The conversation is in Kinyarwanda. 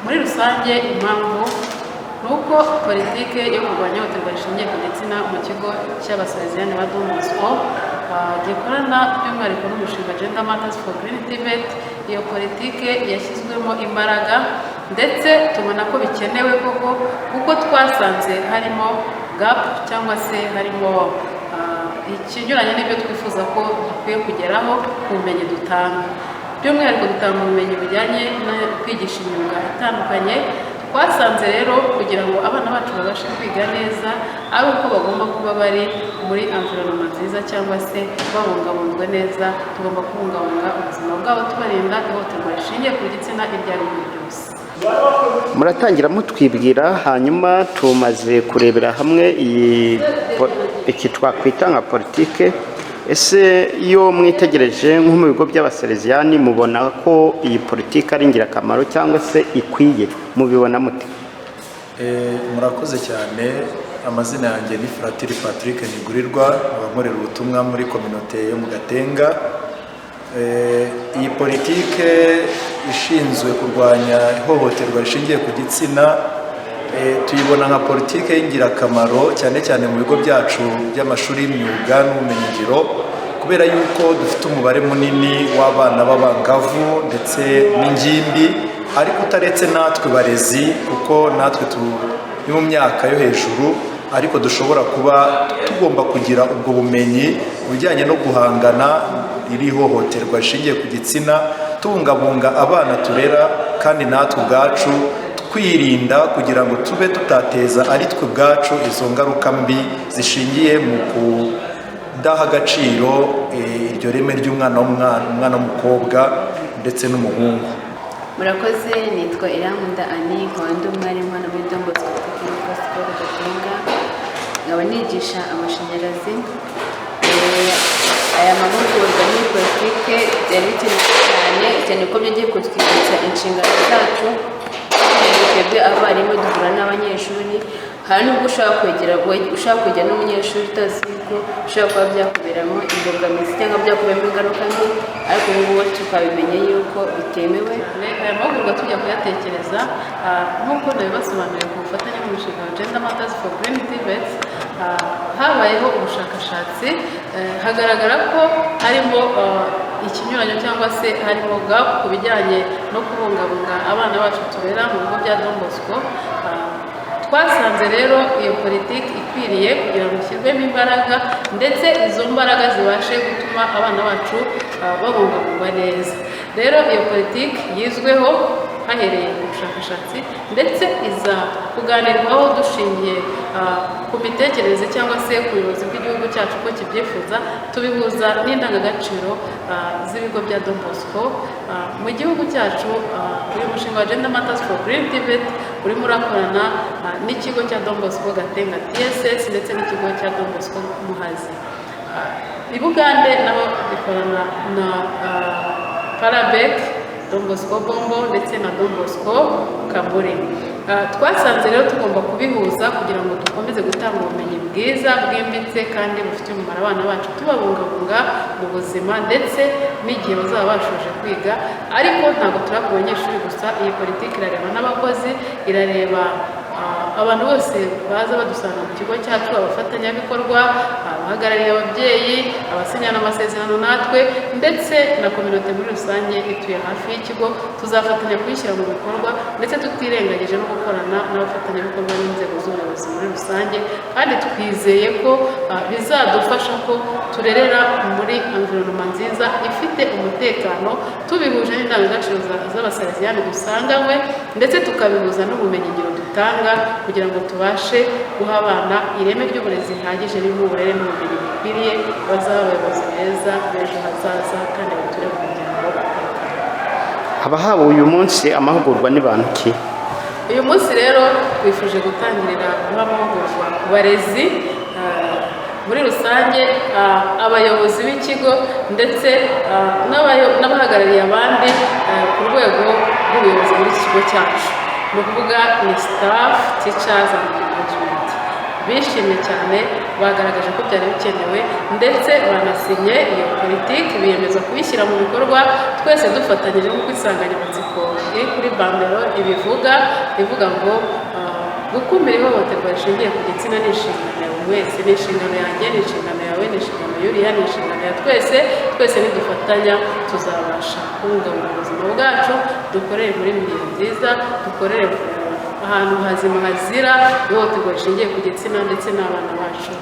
Muri rusange, impamvu ni uko politike yo kurwanya ihohoterwa rishingiye ku gitsina mu kigo cy'Abasaleziyani ba Don Bosco gikorana by'umwihariko n'umushinga Gender Matters for Green TVET, iyo politike yashyizwemo imbaraga, ndetse tubona ko bikenewe koko, kuko twasanze harimo gap cyangwa se harimo ikinyuranye n'ibyo twifuza ko dukwiye kugeraho ku bumenyi dutanga. By'umwihariko dutanga ubumenyi bujyanye no kwigisha imyuga itandukanye. Twasanze rero kugira ngo abana bacu babashe kwiga neza ari uko bagomba kuba bari muri environment nziza cyangwa se babungabunzwe neza. Tugomba kubungabunga ubuzima bwabo, tubarinda ihohoterwa rishingiye ku gitsina iryo ari ryo ryose. Muratangira mutwibwira, hanyuma tumaze kurebera hamwe iyi iki twakwita nka politike. Ese iyo mwitegereje nko mu bigo by'Abasaleziyani, mubona ko iyi politike ari ingirakamaro cyangwa se ikwiye? Mubibona mute? Murakoze cyane. Amazina yanjye ni Fratiri Patrick Ntigurirwa, nkaba nkorera ubutumwa muri kominote yo mu Gatenga. Iyi politike ishinzwe kurwanya ihohoterwa rishingiye ku gitsina, tuyibona nka politike y'ingirakamaro, cyane cyane mu bigo byacu by'amashuri y'imyuga n'ubumenyingiro, kubera yuko dufite umubare munini w'abana b'abangavu ndetse n'ingimbi, ariko utaretse natwe barezi, kuko natwe turi mu myaka yo hejuru, ariko dushobora kuba tugomba kugira ubwo bumenyi mu bijyanye no guhangana iri hohoterwa rishingiye ku gitsina, tubungabunga abana turera, kandi natwe ubwacu twirinda kugira ngo tube tutateza ari twe ubwacu izo ngaruka mbi zishingiye mu kudaha agaciro iryo reme ry'umwana w'umwana, umwana w'umukobwa ndetse n'umuhungu. Murakoze. Nitwa Irankunda Ani, nkaba ndi umwarimu hano muri Don Bosco Technical School Gatenga, nkaba nigisha amashanyarazi. Aya mahugurwa ni politike byari bikenewe cyane cyane, ko byagiye kutwibutsa inshingano zacu twebwe abarimu duhura n'abanyeshuri. Hari n'ubwo ushobora kwegera n'umunyeshuri utazi yuko ushobora kuba byakuberamo imbogamizi cyangwa byakuberamo ingaruka mbi, ariko ubu ngubu tukabimenye yuko bitemewe. Aya mahugurwa tujya kuyatekereza, nk'uko nabibasobanuriye, ku bufatanye n'umushinga wa Gender Matters for Green TVET, habayeho ubushakashatsi, hagaragara ko harimo ikinyuranyo cyangwa se harimo gap ku bijyanye no kubungabunga abana bacu turera mu bigo bya Don Bosco. Twasanze rero iyo politiki ikwiriye kugira ngo ishyirwemo imbaraga, ndetse izo mbaraga zibashe gutuma abana bacu babungabungwa neza. Rero iyo politiki yizweho hahereye ku bushakashatsi, ndetse iza kuganirwaho dushingiye ku mitekerereze cyangwa se ku buyobozi bw'igihugu cyacu ko kibyifuza, tubihuza n'indangagaciro z'ibigo bya Don Bosco mu gihugu cyacu. Uyu mushinga wa Gender Matters for Green TVET urimo urakorana n'ikigo cya Don Bosco Gatenga TSS ndetse n'ikigo cya Don Bosco Muhazi. I Bugande naho bikorana na Parabek, Don Bosco Bombo ndetse na Don Bosco Kabure. Twasanze rero tugomba kubihuza kugira ngo dukomeze gutanga ubumenyi bwiza, bwimbitse kandi bufitiye umumaro abana bacu, tubabungabunga mu buzima ndetse n'igihe bazaba bashoje kwiga. Ariko ntabwo turi ku banyeshuri gusa, iyi politiki irareba n'abakozi, irareba abantu bose baza badusanga mu kigo cyacu, abafatanyabikorwa, abahagarariye ababyeyi, abasinyana amasezerano natwe, ndetse na kominote muri rusange ituye hafi y'ikigo. Tuzafatanya kuyishyira mu bikorwa, ndetse tutirengagije no gukorana n'abafatanyabikorwa n'inzego z'ubuyobozi muri rusange. Kandi twizeye ko bizadufasha ko turerera muri environment nziza ifite umutekano, tubihuje n'indangagaciro z'Abasaleziyani dusanganywe, ndetse tukabihuza n'ubumenyingiro dutanga, kugira ngo tubashe guha abana ireme ry'uburezi rihagije ririmo uburere n'ubumenyi bukwiriye, bazaba abayobozi beza b'ejo hazaza kandi bature mu muryango utekanye. Abahawe uyu munsi amahugurwa ni bantu ki? Uyu munsi rero twifuje gutangirira guha amahugurwa ku barezi muri rusange, abayobozi b'ikigo, ndetse n'abahagarariye abandi ku rwego rw'ubuyobozi muri iki kigo cyacu, ni ukuvuga ni staff, teachers and management. Bishimye cyane, bagaragaje ko byari bikenewe, ndetse banasinye iyo politiki, biyemeza kuyishyira mu bikorwa twese dufatanyije, nk'uko insanganyamatsiko iri kuri banderole ibivuga, ivuga ngo gukumira ihohoterwa rishingiye ku gitsina ni inshingano ya buri wese. Ni inshingano yanjye, ni inshingano yawe, ni inshingano y'uriya, ni inshingano ya twese. Twese nidufatanya tuzabasha kubungabunga ubuzima bwacu, dukorere muri milieu nziza, dukorere ahantu hazima hazira ihohoterwa rishingiye ku gitsina, ndetse n'abana bacu.